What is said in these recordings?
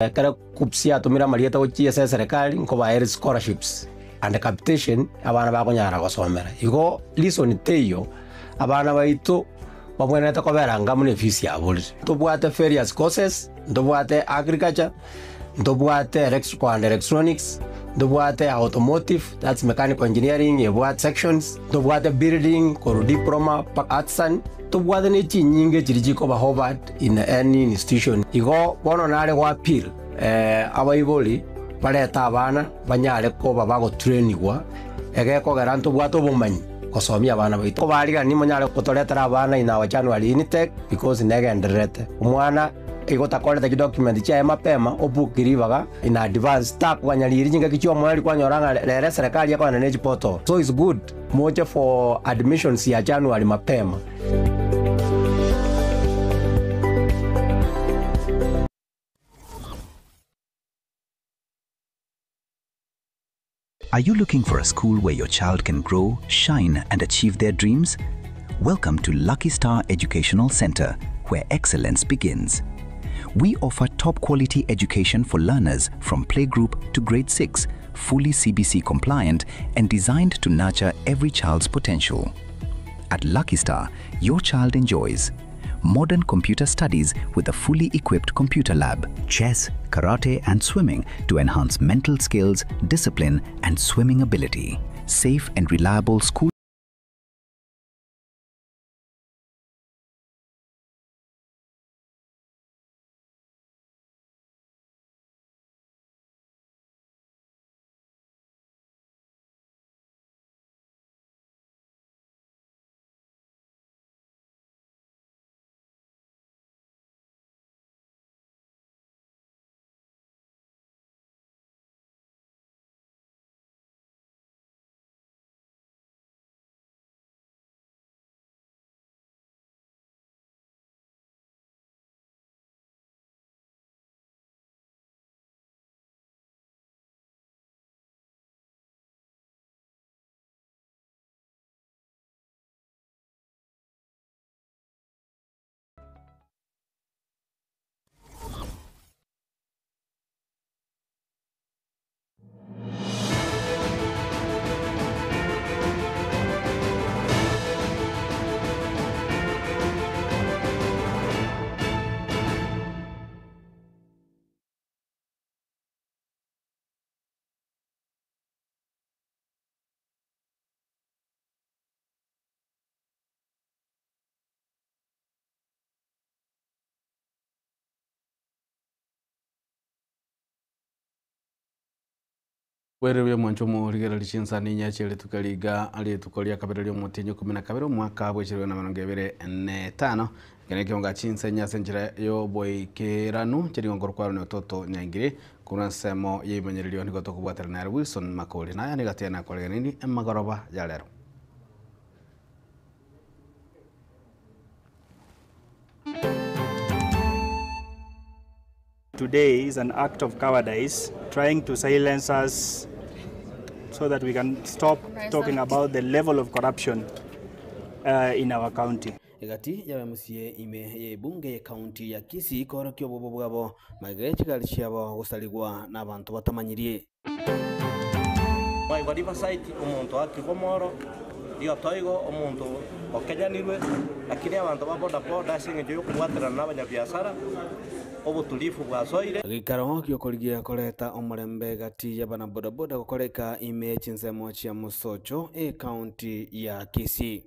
Ekero KUCCPS yatomire amarieta gochia ase eserekari nkobaere scholarships and capitation abana bakonyara gosomera. Igo reason teiyo abana baito babwenerete kobera anga buna efees yaborire. Ntobwate various courses, ntobwate agriculture, ntobwate electrical and electronics, ntobwate automotive that's mechanical engineering ebwate sections, ntobwate building korwa diploma mpaka artisan, ntobwate ne chinyinge chiria chikoba offered. In any institution. Igo bono nare go appeal abaibori barete abana banyare koba bagotrainigwa egekogera ntobwate obomanyi gosomia abana baito. Kobarigani monyare gotoretera abana in our January intake because negendererete. Omwana igo takorete chidocument chiaye mapema obook ribaga in advance takoganya riria chingaki chiomoerio kwanyora ng'a rero eserekari ekogenda ne chiportal. So it's good moche for admissions ya January mapema. Are you looking for a school where your child can grow, shine, and achieve their dreams? Welcome to Lucky Star Educational Center, where excellence begins. We offer top quality education for learners from playgroup to grade 6, fully CBC compliant and designed to nurture every child's potential. At Lucky Star, your child enjoys modern computer studies with a fully equipped computer lab, chess, karate, and swimming to enhance mental skills, discipline, and swimming ability. Safe and reliable school. Bwereria omwancho omorigereria chinsani inye chia rituko riga rituko ria kabere ri'omotienyi ikomi na kabere omwaka bw'echirogo na emerongo ebere na etano. Eke nekeonga chinsa inye ase enchera y'oboikeranu chirigonko rokwarwa Ototo Nyaingiri korwa ensemo y'ebimanyererio nigo tokobwaterana nere Wilson Makori. Naye nigo atiga nakoregeneiri emagoroba ya rero. Today is an act of cowardice trying to silence us so that we can stop talking about the level of corruption uh, in our county. Egati y'abaMCA ime y'ebunge y'ekaunti ya Kisii koorokia obobo bwabo magega ye chigari chiabo gosarigwa n'abanto batamanyirie. Mwaigwa Riverside omonto oakirwe omoro, igo toigo omonto okenyanirwe, lakini abanto ba boda boda ase eng'encho y'okobwaterana na abanyabiasara, obotulifu bwasoire. Geikaro gi'okorigia koreta omorembe gati y'abanabodaboda gokoreka ime ye chinsemo chia Mosocho, ekaunti ya Kisii.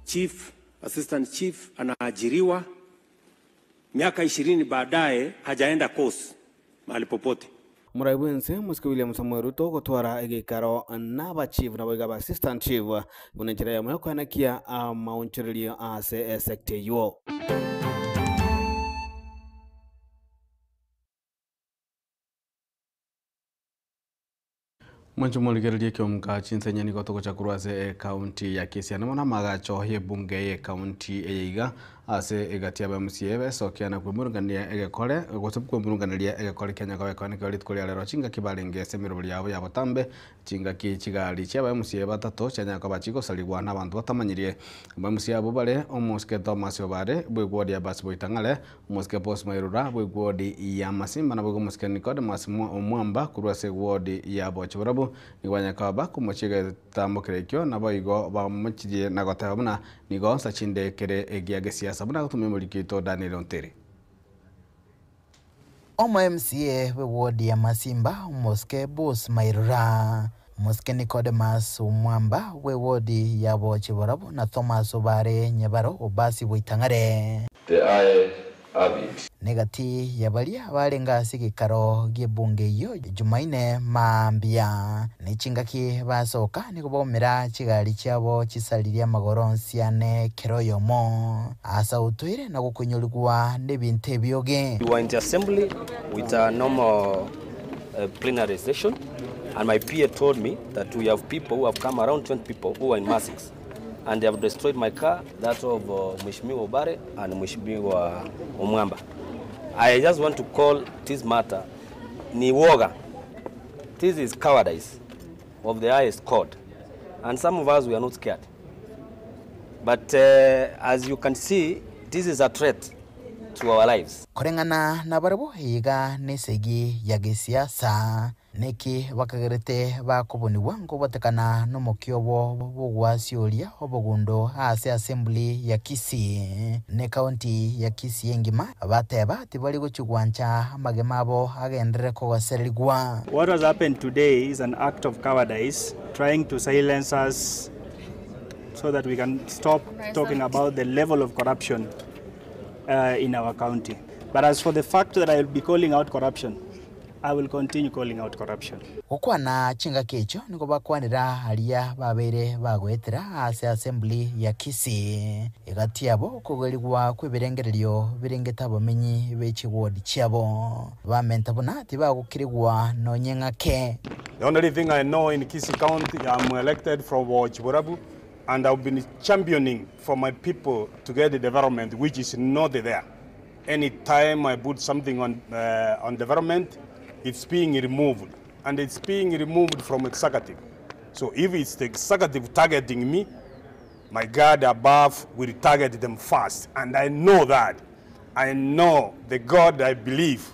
Chief, assistant chief anaajiriwa miaka 20 baadaye hajaenda course mahali popote. Omorai bw'ense Mosike William Samoei Ruto gotwara egeikaro n'abachief naboigo aba assistant chief buna enchera eyemo y'okoenekia amaonchorerio ase esecta eywo. Mwanche morigererie ekeomka chinsenye nigo togocha korwa ase ekaunti ya Kisii. Ande mono amagacho y'ebunge y'ekaunti eye iga Ase egati y'aba MCA besokia na kwemurungania egekore gose kwemurunganeria egekore kia Nyakobekwa nekio rituko ria rero chingaki barenge ase emeroberi yabo ya botambe chingaki chigari chia aba MCA batato chianyara koba chigosarigwa na abanto batamanyirie. Aba MCA abwo bare omosike Thomas Obare bw'eward ya Basi-Boitang'are, omosike Paul Mairura bw'eward ya Masimba naboigo omosike Nicodemus Omwamba korwa ase eward ya Bochiborobu nigo banyara koba bakomochia egetambokero ekio naboigo bamochirie na goteba buna Nigo nsa chinde kere egia gesiasa buna agotumia omoriki oito Daniel Ontiri. Omo MCA bwe ward ya Masimba omosike Bose Mairura, omosike Nicodemus Omwamba bwe ward ya Bochiborobo na Thomas Obare Nyebaro Obasi Boitang'are. The ayes have it. Negati ya baria barenge ase egeikaro gi'ebunge eyio Jumaine mambia, ne chingaki basoka nigo baumera chigari chiabo chisaririe amagoro onsi ane kera oyomo ase autoire na gokonyorigwa nebinto ebioge. We were in the assembly with a normal plenary session and my PA told me that we have people who have come around 20 people who are in masks and they have destroyed my car, that of Mheshimiwa Obare and Mheshimiwa Omwamba. I just want to call this matter ni woga. This is cowardice of the highest court. And some of us, we are not scared. But as you can see, this is a threat to our lives. Koreng'ana nabarabwo iga nesegi ya gesiasa, Naki bakagerete bakobonigwa nkobotekana nomokia obo bw'ogwasioria obogundo aase Assembly ya Kisii ne county ya Kisii engima, bateba tibari gochia gwancha amagema abo agenderere kogosererigwa. What has happened today is an act of cowardice trying to silence us so that we can stop talking about the level of corruption in our county. But as for the fact that I will be calling out corruption, I will continue calling out corruption. Gokwana chingaki echio nigo bakwanera aria babeire bagoetera aase Assembly ya Kisii, egati yabo okogerigwa kw'ebirengererio birengete abamenyi be chiward chiabo. Bamenta buna tibagokirigwa nonye ng'ake. The only thing I know in Kisii County, I'm elected from Borabu and I've been championing for my people to get the development which is not there. Anytime I put something on development, it's being removed, and it's being removed from executive. So if it's the executive targeting me, my God above will target them first. And I know that. I know the God I believe.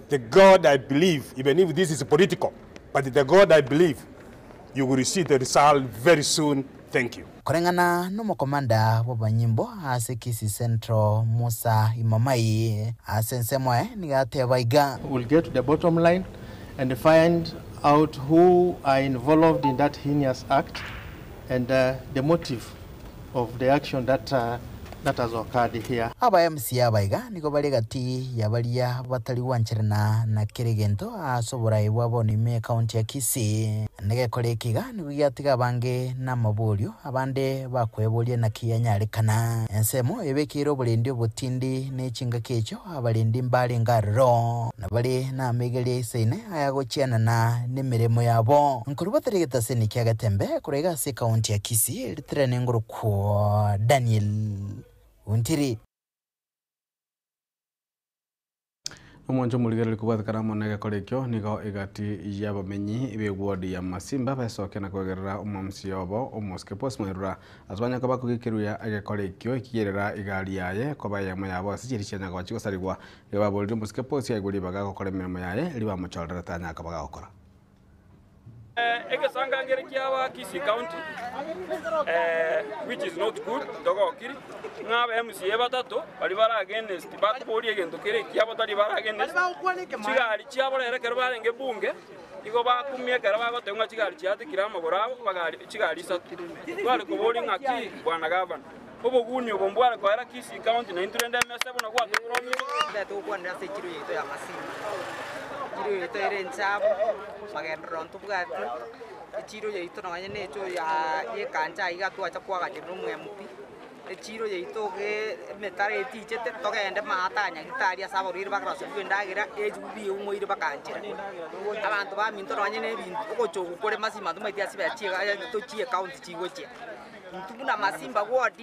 The God I believe, even if this is political, but the God I believe, you will see the result very soon. Thank you. Koreng'ana nomokomanda bw'abanyimbo ase Kisii Central Musa Imamai ase ensemo eye nigo ateba iga. We'll get to the bottom line and find out who are involved in that heinous act and the motive of the action that that has occurred here. Aba MCA aba iga nigo bare gati ya baria batari gwancherana na kera egento ase oborai bwa bono ime ekaunti ya Kisii. Negekora eke iga nigo giatiga abange namaborio, abande bakweboria naki yanyarekana. Ensemo ebekeire oborendi obotindi ne chingaki echio abarendi mbarenge aroro, na bare namaigerio aisaine ayagochianana nemeremo yabo. Nkorwa batari getaseni kia Getembe korwa iga ase ekaunti ya Kisii, ritirane ngorokwo Daniel Ontiri. Omwancho omorigereria kobwatekana amo negekora ekio nigo egati y'abamenyi b'eward ya Masimba besokia na koegerera omomsia obo omosike Paul Mairura ase banya koba kogekeruya egekora ekio ekigerera egari yaye koba eyemo yabo ase chiria chianya koba chigosarigwa. Igo baborire omosike Paul aigwe ribaga gokora emeremo yaye erio bamochorerete anya koba gagokora. Egesangangere kiaba Kisii County which is not good togokiri ng'a aba MCA batato baria bare against bakoboria egento kere ekiabo tari bare against chigari chiabo rero ekero barenge bunge igo bakumia ekero bagoteba ng'a chigari chiatekire amagoro abo bagari chigari isato. Tware koboria ng'aki bwana gavana oboguni obo mbware koera Kisii County na intwe rende emesa buna gwatopromisirie. Togokwanera ase echiro yaito ya Masimba. Echiro yaito ere enchafu, magenderero ntobwati, echiro yaito nonye na echo ya ekancha iga twacha koagacherera omwemu pi, echiro yaito iga emetaro etichete togende maate aa nyagetari ase abarwaire bakoroseriwa endagera, echibubi eumoire bakanchera. Abanto baminto nonye na ebinto ogocha ogo kore masima ntomaeti ase bia chiga tochie ecounty chigochia. Intwe buna Masimba ward,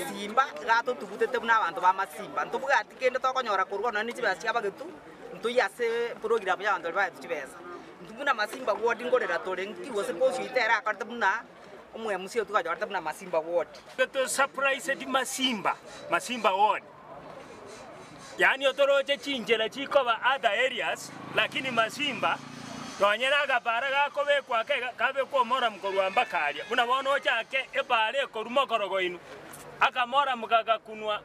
Simba iga totugutete buna abanto ba Masimba. Ntobwati kende tokonyora korwa nonya ne chibesa chia abagetu, ntoiyo ase program ya abanto baria baetwe chibesa. Intwe buna Masimba ward nkorera tore nki gose post yaito erakorete buna omwemusi oito twanyorete buna Masimba ward. To surprised Masimba, Masimba ward. Yaani otoroche chinchera chikoba other areas lakini Masimba nonye na akabara gakobekwa ake iga kabekwe omoramu korwa mpaka aria. Buna bono ochake ebara ekorwa mokorogo inwe, akamoramu gagakunwa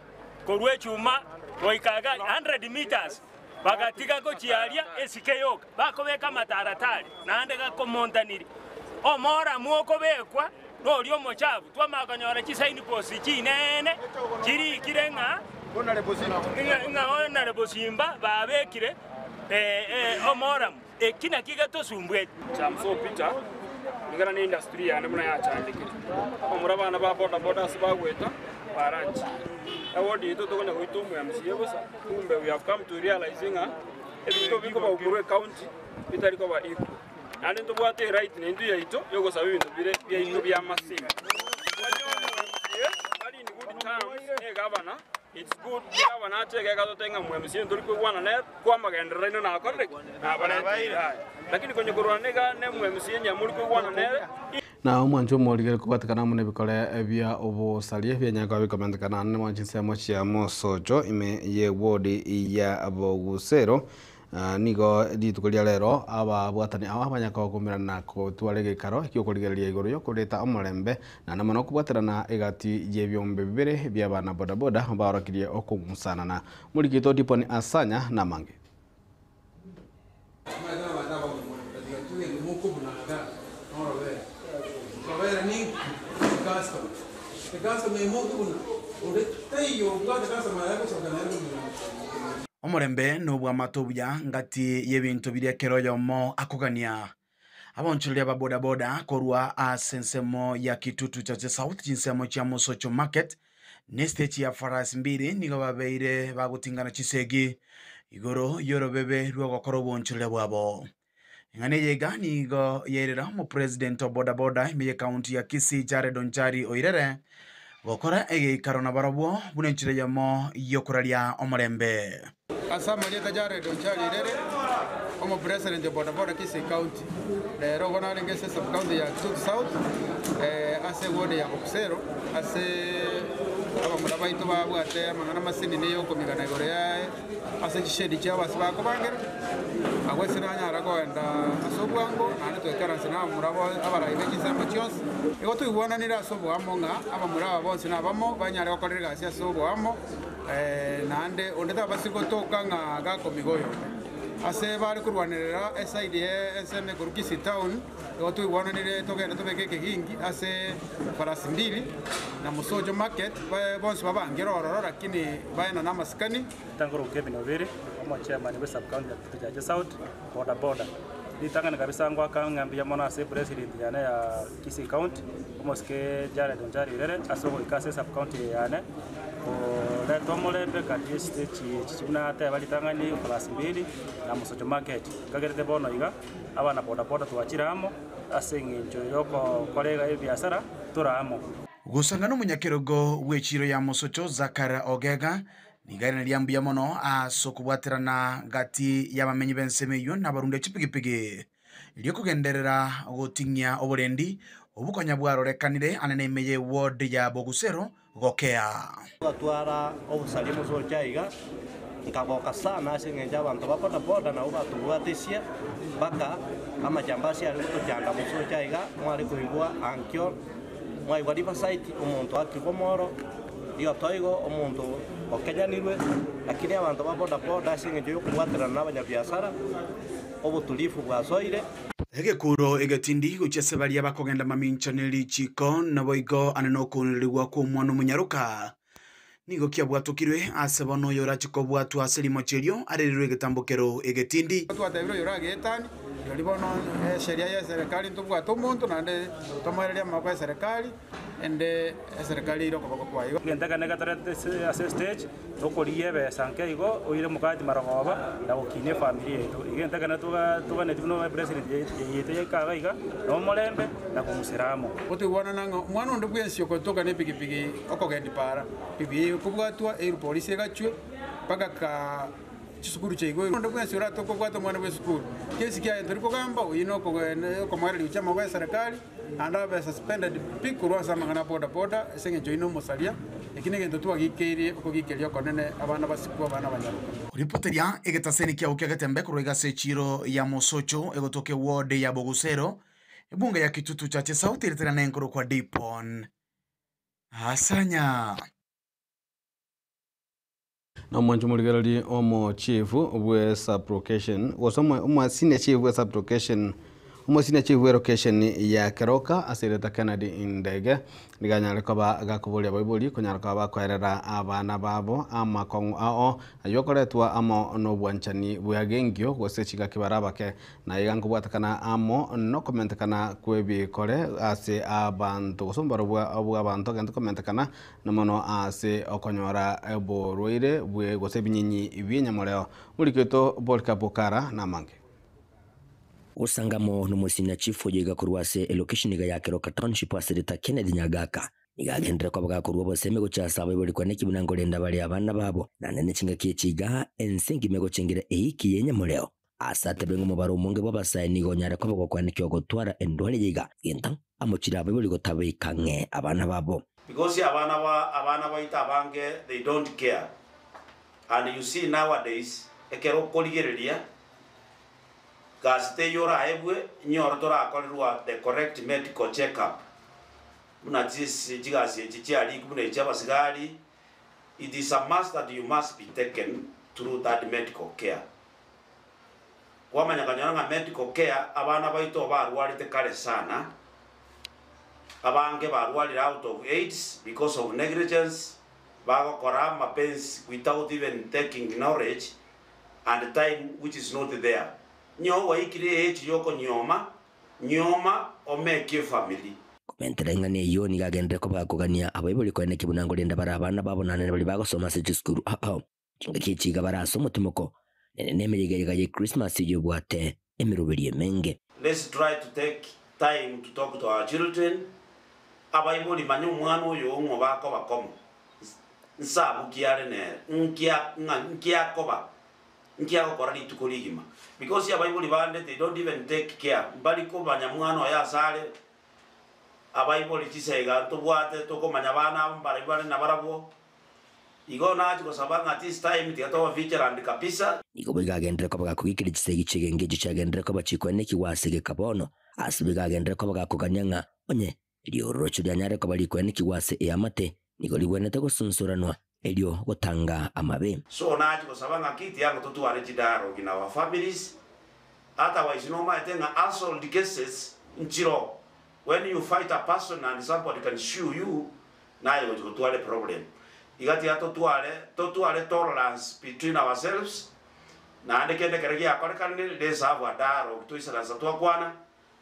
korwa echuma goika iga 100 meters, bagatiga gochia aria esike yoka, bakobeka amataratari naende gakomontaniri. Omoramu okobekwa noria omochafu, twamanya konyora chisign post chinene chirikire ng'a ng'a Honorable Simba babekire omoramu. Eki nakio getosumbwete. Chamso Peter, Kulingana ne industry yane buna yachandekire, abamura abana ba boda boda ase bagoeta baranchire. Eward yaito tokonya goita omo MCA bosa, kumbe we have come to realize ng'a ebinto bikoba korwa ecounty bitari koba equal. Naende ntobwate eright naintwe yaito yogosaba ebinto bire biaito bia massive. Onye omo MCA bari in good terms ne egavana, it's good egavana ache iga egatotebi ng'a omo MCA ntori koigwana nere, kwamagenderero aino nakorire ki? Nabareteire aya. Lakini konya korwana niga ne omo MCA onye mori koigwana nere, Na omwancho omorigere kobwatekana amo nebikore bia obosaria bianyare koba bikomentekana ande mwanche ensemo chia mosocho ime ye ward ya Bogusero. Nigo rituko ria rero ababwatani aba banyare kogokumerana na gotwara egeikaro giokorigereria igoro yokoreta omorembe naende mono kobwaterana egati y'ebiombe bibere bia abana bodaboda baorokirie okong'usanana. Morikito Dipon Asanya namange. Omorembe nobwamato obuya ngati y'ebinto biria ekero oyomo akogania. Abonchoreria ba bodaboda korwa ase ensemo ya Kitutu Chache South chinsemo chia Mosocho Market ne stage ya Farasi Mbili nigo babeire bagotingana chisegi igoro y'orobebe rw'ogokora obonchoreria bwabo. Eng'ana eye iga nigo yairera omopresident o bodaboda ime ye county ya Kisii Jared Onchari Oirere gokora egeikaro nabarobwo buna enchera eyemo y'okoraria omorembe. Ase amarieta Jared Onchari Oirere, omopresident o bodaboda Kisii County, rero igo narenge ase sub-county ya Kitutu South ase eward ya Bokusero ase abamura baito babwate amang'ana masinini yokomigana igoro yaye ase chishedi chiabo ase bakobangera, agwo ase nanyara kogenda ase obwango naende twaikaransa na abamura bo abarai be chinsemo chionsi. Igo toigwananire ase oboamo ng'a abamura aba bonsi na abamo banyare gokorera egasi ase oboamo naende onde tabasi gotoka ng'a gakomiga oyonde. Ase bare korwanerera eside ya ensemo ekorwa Kisii Town, igo toigwananire togende tobeke ekegingi ase Farasi Mbili na Mosocho Market, bonsi babangere ororo lakini baenane amasikani. Tangoro Kevin Obiri, omo chairman bwe sub county ya Kitutu Chache South, boda boda. Ritang'ani kabisa ngoaka ng'a mbuya mono ase president yane ya Kisii County, omosike Jared Onchari Oirere, ase ogoika ase sub county eye yane, koreta omorembe kati ya estage echi buna ateba ritang'ani Farasi Mbili na Mosocho Market. Nkagerete bono iga, abana boda boda twachire amo, ase eng'encho yokokora ebiasara tore amo. Gosanga nomonyakerogo bw'echiro ya Mosocho Zakara Ogega nigo ria mbuya mono ase okobwaterana gati y'abamenyi b'ensemo eywo na abarundia chipigipigi riokogenderera goting'ia oborendi obukonya bwarorekanire ane na ime ye ward ya Bogusero gokea. Twatwara obosaria mosocho aiga, nkagoka sana ase eng'encho abanto ba bodaboda nabo batobwatesia mpaka amajambazi are gotochanda mosocho aiga, mware koigwa ankio, mwaigwa Riverside omonto akirwe omoro, riotoigo omonto okenyanirwe, lakini abanto ba bodaboda ase eng'encho yokobwaterana na abanyabiasara, obotulifu bwasoire. Egekuro egetindi gochia ase baria bakogenda mamincha ne richiko naboigo ane nokonererigwa kwa omwana omonyaroka nigo kiabwatokirwe ase bono oyo orache kobwatwa ase rimocho erio arererwe egetambokero egetindi. Twatebire oyo oragetani, Rirorio bono esheria ya eserekari ntobwate omonto naende tomoererie amaboko ya eserekari, ende eserekari eire okoboko kwaye. Egento ekene getorete ase estage nokorigia ebesa nke igo oire omokati marogoba na gokinia efamiri yaito. Igo egento ekene toganeti buna epresident yaito yaika iga iga na omorembe na kong'usera amo. Gotoigwanana ng'a omwana onde bwensi ogotoka nepigipigi okogendi para, pigipigi eye ekobwatwa eirwe polisi egachwe mpaka ka chisukuru chiaigwa. Onde bwensi oratoke obwate omwana bw'esukuru, kesi kiaye tori kogamba, oyio nokomoereria gochia amaboko y'eserekari, naende abe suspended pi korwa ase amang'ana a boda boda ase eng'encho oyio nomosaria. Eki negento twagikeirie okogikeria okonene abana basikwe abana abanyaroka. Ripoteria egetaseni kiao kia Getembe korwa iga ase echiro ya Mosocho egotoka eward ya Bogusero, ebunge ya Kitutu Chache South ereterane nkorokwa Dipon Asanya. Na omwancho omorigereria omo chief bwe sub-location gose omo senior chief bwe sub-location omo senior chief bwe location ya Keroka ase erieta Kennedy Ndege nigo anyare koba gakoboria abaibori konyara koba bakoerera abana babo amakong'u ao aywo akoretwa amo nobwanchani bw'agengio gose chingaki bare abake Na iga nkobwatekana amo nokomentekana kw'ebikore ase abanto, gose omobaro bw'abanto egento komentekana na mono ase okonyora oborwaire bwe gose ebinyinyi bi'enyamoreo. Omoriki oito Polycarp Okara namange. Gosanga amo nomosina chief oyo iga korwa ase elokesheni iga ya Keroka Township ase rita Kenneth Nyagaka nigo agenderere koba gakorua obosemi gochia ase abaibori kwane buna nkorenda bare abana babo naende ne chingaki echi iga ense engima egochengera eiki y'enyamoreo. Ase atebe ng'a omobaro omonge bw'abasae nigo onyare koba gokwanekigwa gotwara endwari eye iga, gento amochire abaibori gotabeika ang'e abana babo. Because abana ba abana baito abange they don't care and you see nowadays ekero okorigereria gasi teiyo oraebwe nyore torakorerwa the correct medical check up buna chis chigasi echi chiarikwa buna echi abasigari it is a must that you must be taken through that medical care. Kwamanya konyora ng'a medical care abana baito barwarete kare sana, abange barwarire out of aids because of negligence, bagokora amapensi without even taking knowledge and time which is not there. Nyowe gwaikire age yokonyioma, nyioma omeke efamily. Komentera eng'ana eyio nigo agenderere koba gakogania abaibori koeneki buna nkorenda bare abana babo naende baria bagosoma ase chisukuru ao. Chingaki echi iga bare ase omotimoko, naende nemeyega-yega ye Krismasi eyio ebwate emeroberio emenge. Let's try to take time to talk to our children, abaibori manya omwana oyo ng'o bakoba komo, nsabu ki are nere, nki ng'a nki akoba, nki agokora rituko rigima. Because abaibori bande they don't even take care, mbari komanya mwana oye ase are, abaibori chisega ntobwate tokomanya abana abo mbarabwo bare nabarabwo, Igo nachia gosaba ng'a this time tiga tobe vigilant kabisa. Nigo boigo agenderere koba gakogikeria chisegi chi'egenka echio chiagenderere koba chikoenekigwa ase egeka bono. Ase boigo agenderere koba gakogania ng'a onye riororocho rianyare koba rikoenekigwa ase eamate, nigo rigwenerete gosunsuranwa erio gotanga amabe. So nachia gosaba ng'a ki tiga totware chidialogue in our families, otherwise nomaete ng'a assault cases nchiroo, when you fight a person and somebody can sue you, Naye gochia gotwara eproblem. Iga tiga totware totware tolerance between ourselves, naende kende ekero giakorekanire let's have a dialogue toisaransa twakwana,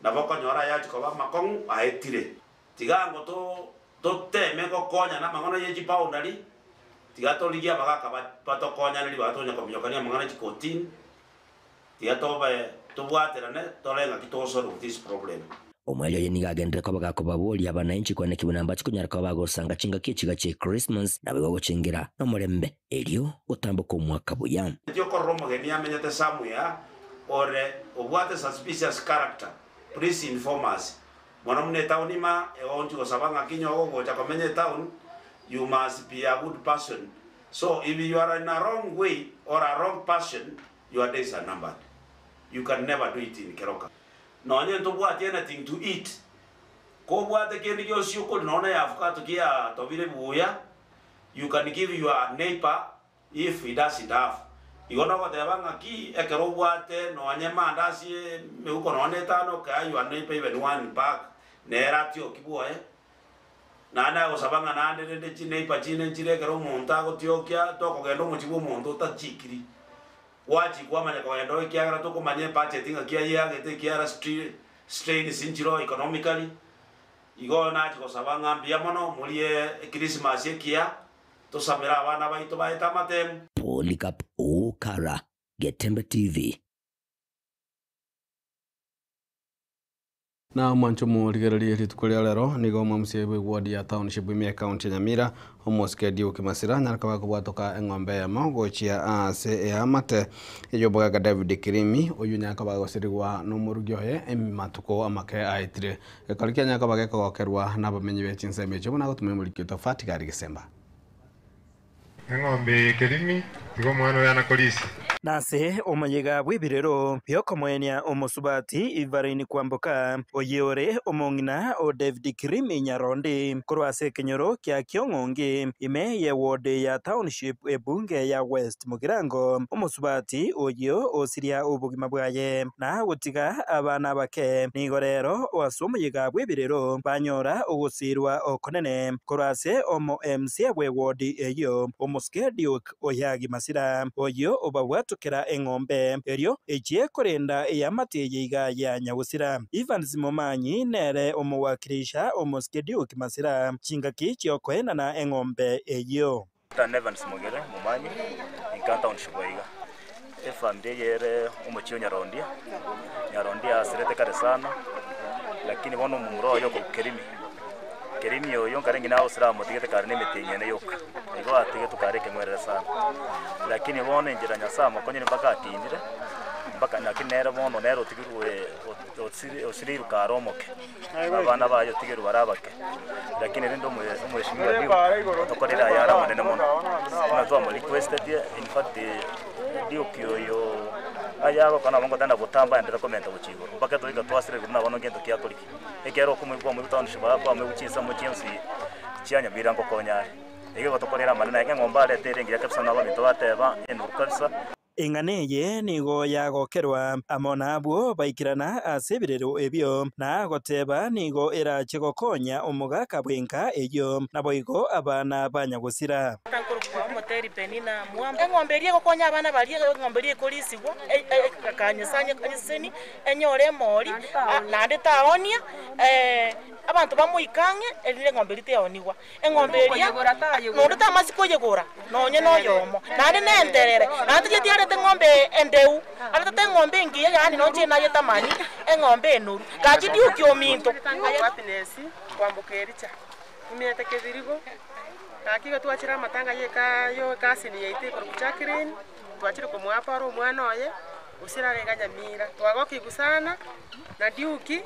nabo okonyora ayachia koba amakong'u aetire. Tiga ango to toteme gokonyana amang'ana ye chiboundary, tiga torigie abagaka ba batokonyaneri batonya kominyokania amang'ana chikotini, Tiga tobe tobwaterane tore ng'aki tosolve this problem. Omoerio oye nigo agenderere koba gakobaboria abanainchi kwane ki buna mbache konyara koba bagosanga chingaki echiga chie Christmas, naboigo gochengera nomorembe erio gotamboka omwaka buya. Inki okorora omogeni amenyete somewhere ore obwate suspicious character please inform us mono buna etown ima egoonchi gosaba ng'aki inye ogogocha komenya etown you must be a good person so if you are in a wrong way or a wrong person Your days are numbered. You can never do it in Keroka. Nonye ntobwati anything to eat, kobwate kende gionsi okori nonya na avocado kiatobire buya, you can give your neighbor if he doesn't have. Igo nogoteba ng'aki ekero obwate nonye mandasi emeuko nonye etano kea your neighbor even one bag nere atioki bwoye. Naende agosaba ng'a naende rende chineighbor chinde nchire ekero omonto agotiokia tokogenda omochie bw'omonto otachikiri. Gwachia kwamanya kogenda oo ekiagera tokomanya ebudget ng'aki ayeagete ekiagera strains nchire oo economically, igo nachia gosaba ng'a mbuya mono morie echristmas ekiya, tosamere abana baito baete amatemu. Polycarp Okara, Getembe TV. Na omwancho omorigererie rituko ria rero nigo omomca bwe ward ya township ime ekaunti ya Nyamira omosike Duke Masira anyare koba akobwatoka eng'ombe eyemo gochia ase eamate ey'omogaka David Kirimi oyio onyare koba agosirigwa nomorugi oye ematuko amake aetire. Gekori kianyare koba gekogokerwa nabamenyi be chinsemo echio buna agotumia omoriki oito Fatigari Gisemba. Eng'ombe eye kerimi, tiga omwana oyo anakorisia. Nase omoyega bw'ebirero bi'okomoenia omosubati Ivarine Kwamboka, oyio ore omong'ina o David Kirimi Nyarondi, korwa ase ekenyoro kia Kiong'ongi, ime ye ward ya Township ebunge ya West Mugirango, omosubati oyio osiria obogima bwaye na gotiga abana abake, nigo rero ase omoyega bw'ebirero banyora ogosiirwa okonene korwa ase omo MCA bw'ewodi eyio, omosike Duke Oyagi Masira, oyio obabwatokera eng'ombe erio echie korenda eamate eye iga ya Nyagosira. Evans Momanyi nere omowakilisha omosike Duke Masira chingaki chiokoenana eng'ombe eyio. Dan Evans Mogere Momanyi, inka township aiga. Efamiri eye ere omochie o Nyarondia, Nyarondia asirete kare sana, lakini bono omomura oye okorokwa Kerimi, Kerimi oyo nkare ng'ina agosira amotigete kare na emetienyi ene yoka, igo atigetwe kare ekeng'werere sana. Lakini bono enchera Nyasaye amokonyire mpaka akinire, mpaka lakini nere bono nere otigirwe osireirwe kare omoke. Abana baye otigerwe bare abake, lakini rende omweshimiwa Duke otokorire aya are amanene mono, buna twamorequestetie, in fact Duke oyo aye agokora nabo ngotenda gotamba aendete komenta gochia igoro, mpaka toika twasirerwa buna bono gento kiakoriki, ekiagera okomoigwa kwamoigwa township aa kwamoigwa chinsemo chionsi chia Nyamira ngokonya are. Igo egotokorera amanene aye ng'a eng'ombe arete ere engiya kabisa nabaminto bateba enoru kabisa. Eng'ana eye nigo yagokerwa amo nabwo baikirana ase ebirero ebio, na goteba nigo erache gokonya omogaka bw'enka eyio, naboigo abana ba nyagosira. Omoteri Penina Mwamba. Eng'ombe eria egokonya abana baria, eng'ombe eria ekorisigwa, akanyesanya anyeseseni, enyore emori, naende taonia, abanto bamoike ang'e, erinde eng'ombe eria teonigwa. Eng'ombe eria, nonde tamasi koyegora nonye noyomo, naende nenterere, naende tari etiarete eng'ombe endeu, aretete eng'ombe engiya, yaani nonye enayetamani, eng'ombe enoru. Gaki ndiuki ominto. Happiness kwamboka Ericha imeete kebirigo gaki igo twachire amatanga ye eka yo ecousin yaito ekorokwa Jacqueline twachire komoapa ore omwana oye gose rare iga Nyamira twagokigwa sana na Duke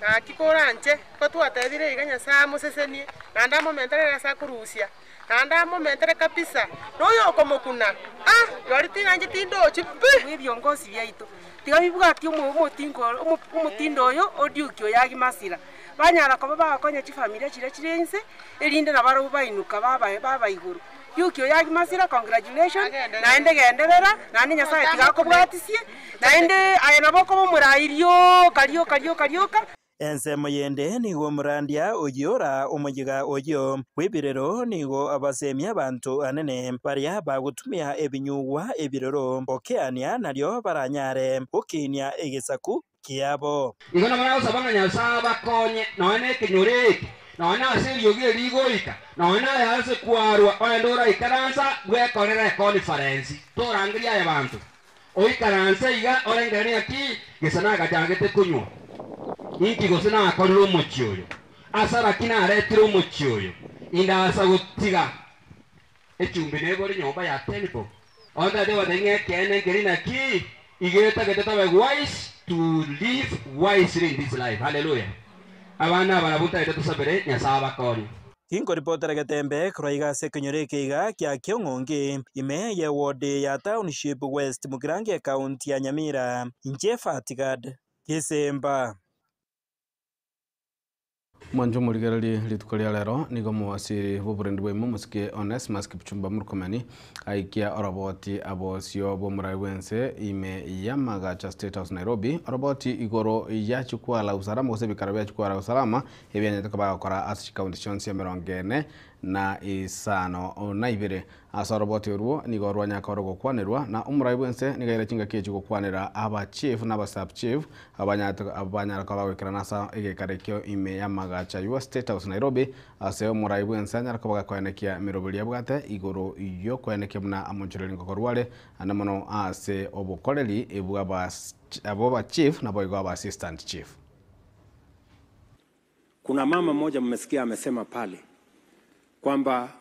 gaki koranche. Ko twatebire iga Nyasae amosesenie, naende amomentere ase akorusia, naende amomentere kabisa, na oyokomokuna, ah, rirorio tinanche tindochi pi. Ebiongosi biaito tiga bibwatie omotingo omotindo oyo o Duke oyo Agimasira, banyara koba bagokonya chifamilia chiria chire inse, erinde nabarabwo bainuka baba baba igoro. Duke oyo Agimasira congratulation, naende genderera, naende Nyasaye tiga akobwatisie, naende aye nabo okoba omorai rioka rioka rioka rioka. Ensemo yende nigo omorandia oyio ora omoyega oyio bw'ebirero nigo abasemia abanto anene baria bagotumia ebinyugwa ebiroro gokeania nario baranyare gokinia egesaku kiabo. Igo nabo nagosaba ng'a Nyasae abakonye, nonya nekenyoro eke, nonya ase eriogi eri rigoika, nonya aya ase kwarwa, onye toraikaransa bwekorere econference, torangerie aye banto. Oikaranse iga orengererie ng'aki gese nagachagete konywa, inki gose nakorire omochie oyo, asara ki naretire omochie oyo, indasa gotiga echumbi nebore nyomba ya Tenbo. Onde tari gotebia ng'a ekeene nkeri naki, igo etagete tobe wise to live wisely in this life. Hallelujah. Abana aba nabwo ntagete tosabere Nyasae abakonye. Tinkoripotera getembe korwa iga ase ekenyoro eke iga kia Kiong'ongi, ime ye ward ya Township West Mugirango ekaunti ya Nyamira, inche Fatigad Gisemba. Mwanche omorigererie rituko ria rero nigo omowasiri bw'oborendi bwaimo omosike Onesmus Kipchumba Murkomen aikia oroboti abosio bw'omorai bw'ense ime y'amagacho State House Nairobi oroboti igoro ya jukwaa la usalama gose ebikaro bia jukwaa la usalama ebianyete koba gokora ase chikaunti chionsi emerongo ene. na isano na ibere. Ase oroboti orwo nigo rwanyaka gokwanerwa na omorai bwense nigo aire chingaki echi gokwanera aba chief na aba sub chief abanyara koba bagoikerana ase egekare ekio ime ya magacha ya State House Nairobi ase omorai bwense anyara koba gakoenekia emeroberi abwate igoro yokoenekia buna amonchoreri ngokorwa ande mono ase obokoreri bwa aba chief nabo igo aba assistant chief. Kuna mama mmoja mmesikia amesema pale kwamba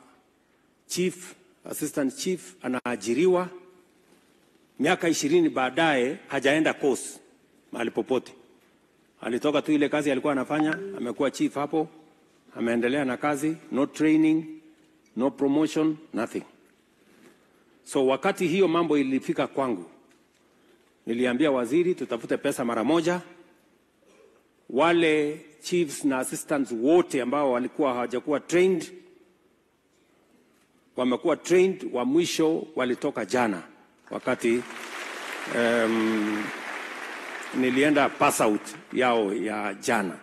chief, assistant chief anaajiriwa miaka 20 baadaye hajaenda course mahali popote. Alitoka tu ile kazi alikuwa anafanya, amekuwa chief hapo, ameendelea na kazi, no training, no promotion, nothing. So wakati hiyo mambo ilifika kwangu, niliambia waziri tutafute pesa mara moja. Wale chiefs na assistants wote ambao walikuwa hawajakuwa trained wamekuwa trained. Wa mwisho walitoka jana wakati nilienda pass out yao ya jana.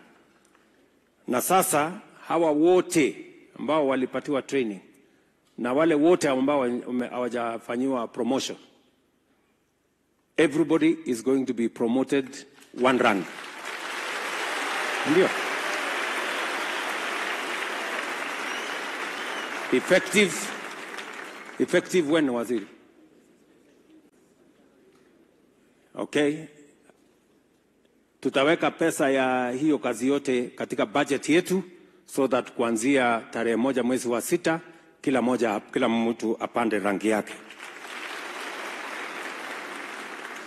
Na sasa hawa wote ambao walipatiwa training na wale wote ambao hawajafanyiwa promotion, everybody is going to be promoted one rank. Ndio. Effective when, waziri? Okay. Tutaweka pesa ya hiyo kazi yote katika budget yetu so that kuanzia tarehe 1 mwezi wa 6 kila mtu apande rangi yake.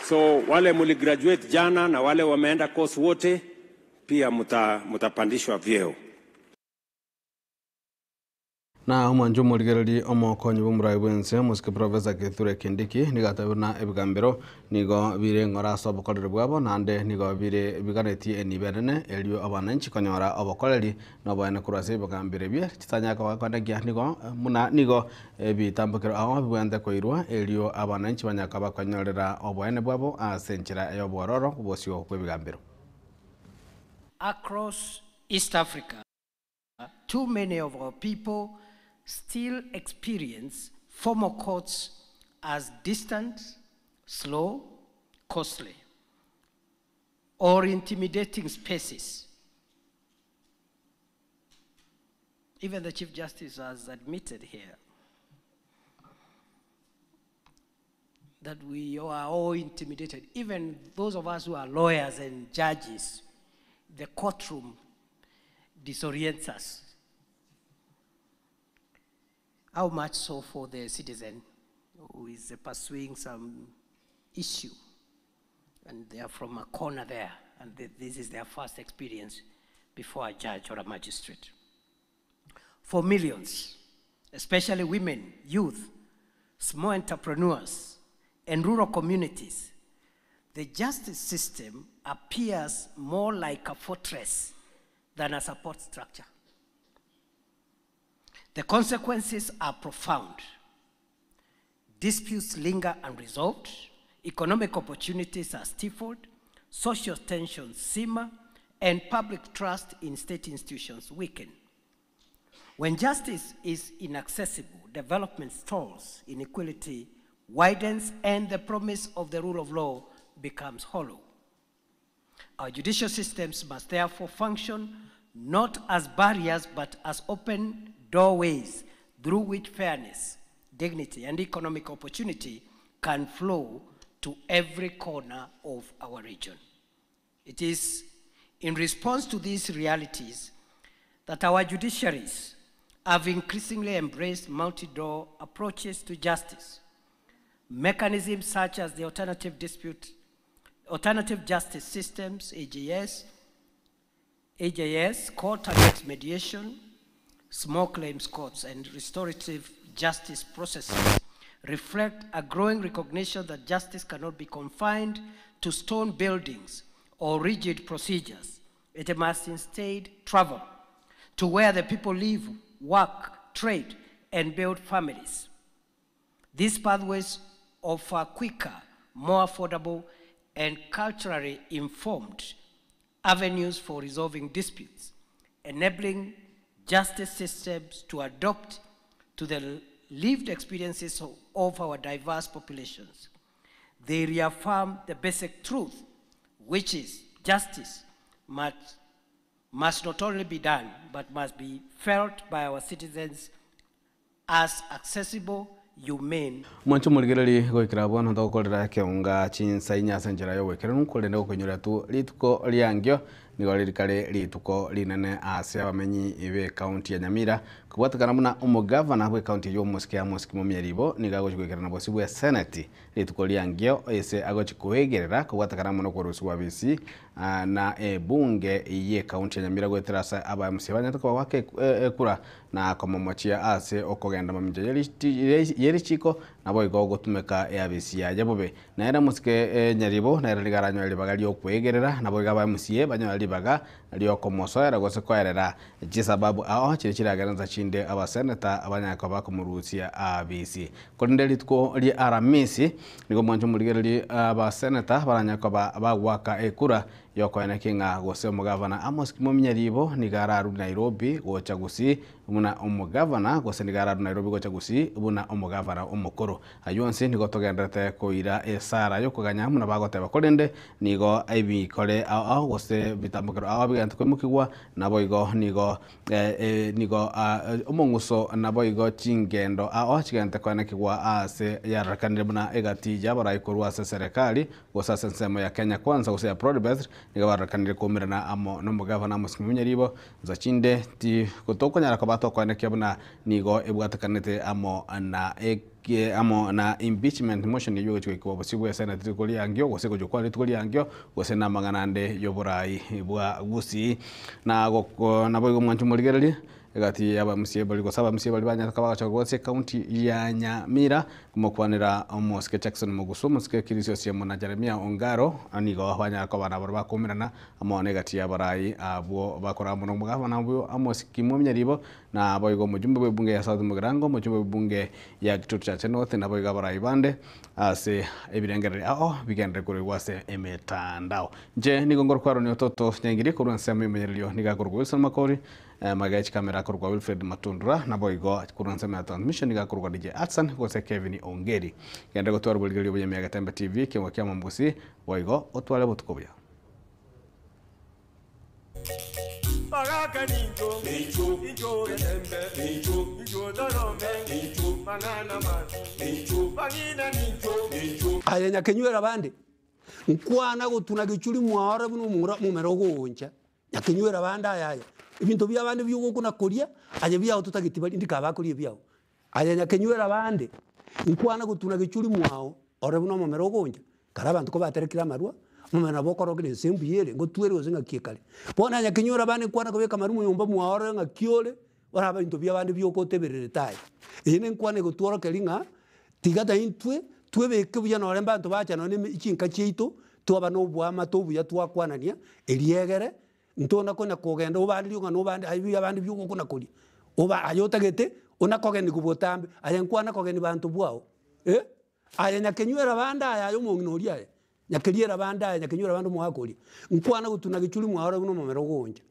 So wale muli graduate jana na wale wameenda course wote pia mutapandishwa vyeo. Na omwancho omorigereri omokonyi bwa omorai bwense omosike Professor Kithure Kindiki nigo atabire na ebigambero nigo bire ng'ora ase obokoreri bwabo naende nigo bire biganetie enibo enene erio abananchi konyora obokoreri na oboene korwa ase ebigambero ebio chitanyaka bakonekia nigo muna nigo ebitambukero ao bibwente koirwa erio abananchi banyaka bakonyorera oboene bwabo ase enchera ya obwororo bosio bwa ebigambero. Across East Africa, too many of our people still experience formal courts as distant, slow, costly, or intimidating spaces. Even the Chief Justice has admitted here that we are all intimidated. Even those of us who are lawyers and judges, the courtroom disorients us. How much so for the citizen who is pursuing some issue, and they are from a corner there, and this is their first experience before a judge or a magistrate. For millions, especially women, youth, small entrepreneurs, and rural communities, the justice system appears more like a fortress than a support structure. The consequences are profound. Disputes linger unresolved, economic opportunities are stifled, social tensions simmer, and public trust in state institutions weaken. When justice is inaccessible, development stalls, inequality widens, and the promise of the rule of law becomes hollow. Our judicial systems must therefore function not as barriers, but as open doorways through which fairness, dignity, and economic opportunity can flow to every corner of our region. It is in response to these realities that our judiciaries have increasingly embraced multi-door approaches to justice. Mechanisms such as the alternative dispute, alternative justice systems, AJS, AJS, court annex mediation, small claims courts, and restorative justice processes reflect a growing recognition that justice cannot be confined to stone buildings or rigid procedures. It must instead travel to where the people live, work, trade, and build families. These pathways offer quicker, more affordable, and culturally informed avenues for resolving disputes, enabling justice systems to adapt to the lived experiences of our diverse populations. They reaffirm the basic truth, which is justice must, must not only be done, but must be felt by our citizens as accessible, humane, Mwancho morigereri goikera bono togokorera ekeonga chinsa inya ase enchera ya oboikeranu korende gokonyora tu rituko riangio nigo ririkare rituko rinene ase abamenyi be ekaunti ya Nyamira kobwatekana buna omogavana bwa ekaunti ya omosike Amos Kimomia Ribo nigo agochi goikerana bosi bwa eseneti rituko riangio ase agochi koegerera kobwatekana mono okorusiwa bisi na ebunge ya ekaunti ya Nyamira goetera ase aba MCA banyarete koba goaka ekura na komomochia ase okogenda mamincha ya richiko nabo igo gotumeka eabisi yaye bobe. Naere omosike Nyaribo nere nigo aranyore ribaga ria okoegerera nabo iga aba MCA banyore ribaga ria okomosoera gose koerera chisababu ao chiria chiragerensa chinde abaseneta abanyare koba bakomorusia abisi. Korende rituko ria Aramisi nigo omwancho omorigereria abaseneta baranyare koba bagoaka ekura yokoenekia ng'a gose omogavana Amos Kimomia Nyaribo nigo ararure Nairobi gocha Gusii buna omogavana gose nigo ararure Nairobi gocha Gusii buna omogavana omokoro. Aywo onsi nigo togenderete koira esara yokoganya buna bagoteba korende nigo ebikore ao ao gose bitambokero ao bigento koimokigwa naboigo nigo nigo omong'uso naboigo chingendo ao chigente koenekigwa ase yarorekanire buna egati yabarai korwa ase serikali gose ase ensemo ya Kenya Kwanza gose ya Broad-Based nigo barorekanire koumerana amo na omogavana Amos Kimomia Nyaribo nsa chinde ti tokonyara koba tokoenekia buna nigo ebwatekanete amo na amo na impeachment motion eywo egochi goikigwa bosio bwa esenate rituko riangio gose gochia gokwana rituko riangio gose na amang'ana ande ya oborai bwa Gusii. Na naboigo mwanche morigererie egati ya aba MCA baria gose aba MCA baria banyarete koba bagocha korwa ase ecounty ya Nyamira komokwanera omosike Jackson Mogusu, omosike Chris Osiemo na Jeremiah Ongaro nigo banyara koba naboro bakoumerana amo na egati ya abarai abwo bakora amo na omogavana obo Amos Kimomia Nyaribo Naboigo omojumbe bw'ebunge ya South Mugirango, omojumbe bw'ebunge ya Kitutu Chache North, naboigo abarai bande ase ebirengererio ao bigenderere korigwa ase emetandao. Inche nigo ngorokwa Aaron Ototo Nyaingiri korwa ensemo y'omonyererio nigo akorokwa Wilson Makori, magega ye chikamera akorokwa Wilfred Matundura, naboigo korwa ensemo ya transmission nigo akorokwa DJ Atsan gose Kevin Ongeri. Genderera gotwara oborigereria obuya Miagetembe TV, ekiomwa kia Mombusi, boigo otware obotuko obuya. Aye nyakenywera abande, nkwana gotuna gechuri mwaore buna omomura omomera ogooncha, nyakenywera abande aya aya, ebinto bia abande biogokuna koria, aye biago totageti baria ndika bakoria ebiago. Aye nyakenywera abande, nkwana gotuna gechuri mwao, ore buna omomera ogooncha, Kare abanto kobaterekire amarwa, omomera nabo okorokire ense mbuya ere, ngotwere gose ng'aki ekare. Bono onye kenyora abande nkwana kobeka amarwa monyomba mwao orore ng'aki ore, orabe ebinto bia abande bioka otebererete aye. Eye ne enkwana egotworokeria ng'a, tiga naintwe twebeke buya nore mbanto bacha nonye na chinka chiaito, twaba na oboamate obuya twakwanania, eriegere, ntona konya kogenda obanderie ng'a nobande aye bia abande bioka okona koria, oba aye otagete, ona kogeniwa botambe, aye nkwana kogenia banto bwao eh. Aye nyakenywera bande aya aye omong'ina oria aye, nyakeriera bande aye nyakenywera bande omogaka oria, nkwana gotuna gechuri mwaore buna omomera ogooncha.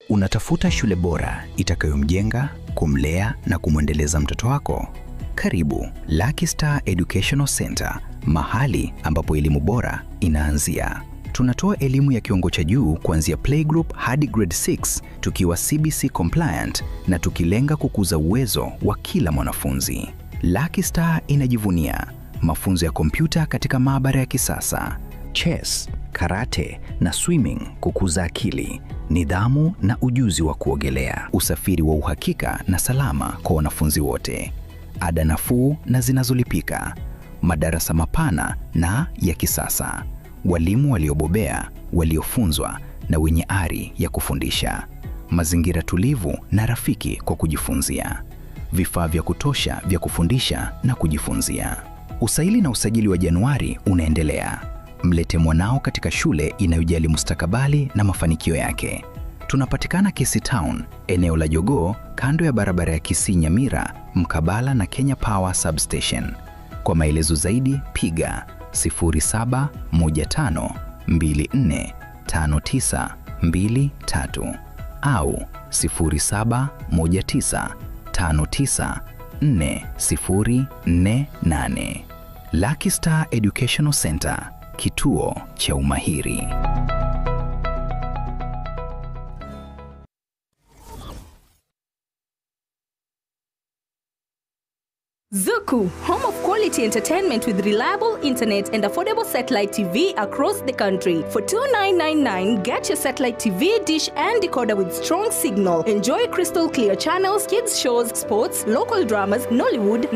Unatafuta shule bora itakayomjenga, kumlea na kumwendeleza mtoto wako? Karibu Lucky Star Educational Center, mahali ambapo elimu bora inaanzia. Tunatoa elimu ya kiwango cha juu kuanzia playgroup hadi grade 6 tukiwa CBC compliant na tukilenga kukuza uwezo wa kila mwanafunzi. Lucky Star inajivunia mafunzo ya kompyuta katika maabara ya kisasa, chess, karate na swimming kukuza akili, nidhamu na ujuzi wa kuogelea, usafiri wa uhakika na salama kwa wanafunzi wote, ada nafuu na zinazolipika, madarasa mapana na ya kisasa, walimu waliobobea, waliofunzwa na wenye ari ya kufundisha, mazingira tulivu na rafiki kwa kujifunzia, vifaa vya kutosha vya kufundisha na kujifunzia. Usaili na usajili wa Januari unaendelea. Mlete mwanao katika shule inayojali mustakabali na mafanikio yake. Tunapatikana Kisii Town, eneo la Jogoo, kando ya barabara ya Kisii Nyamira, mkabala na Kenya Power Substation. Kwa maelezo zaidi piga 0715245923 au 0719594048. Lucky Star Educational Center, kituo cha umahiri. Zuku, home of quality entertainment with reliable internet and affordable satellite TV across the country. For 2999, get your satellite TV, dish and decoder with strong signal. Enjoy crystal clear channels, kids shows, sports, local dramas, Nollywood,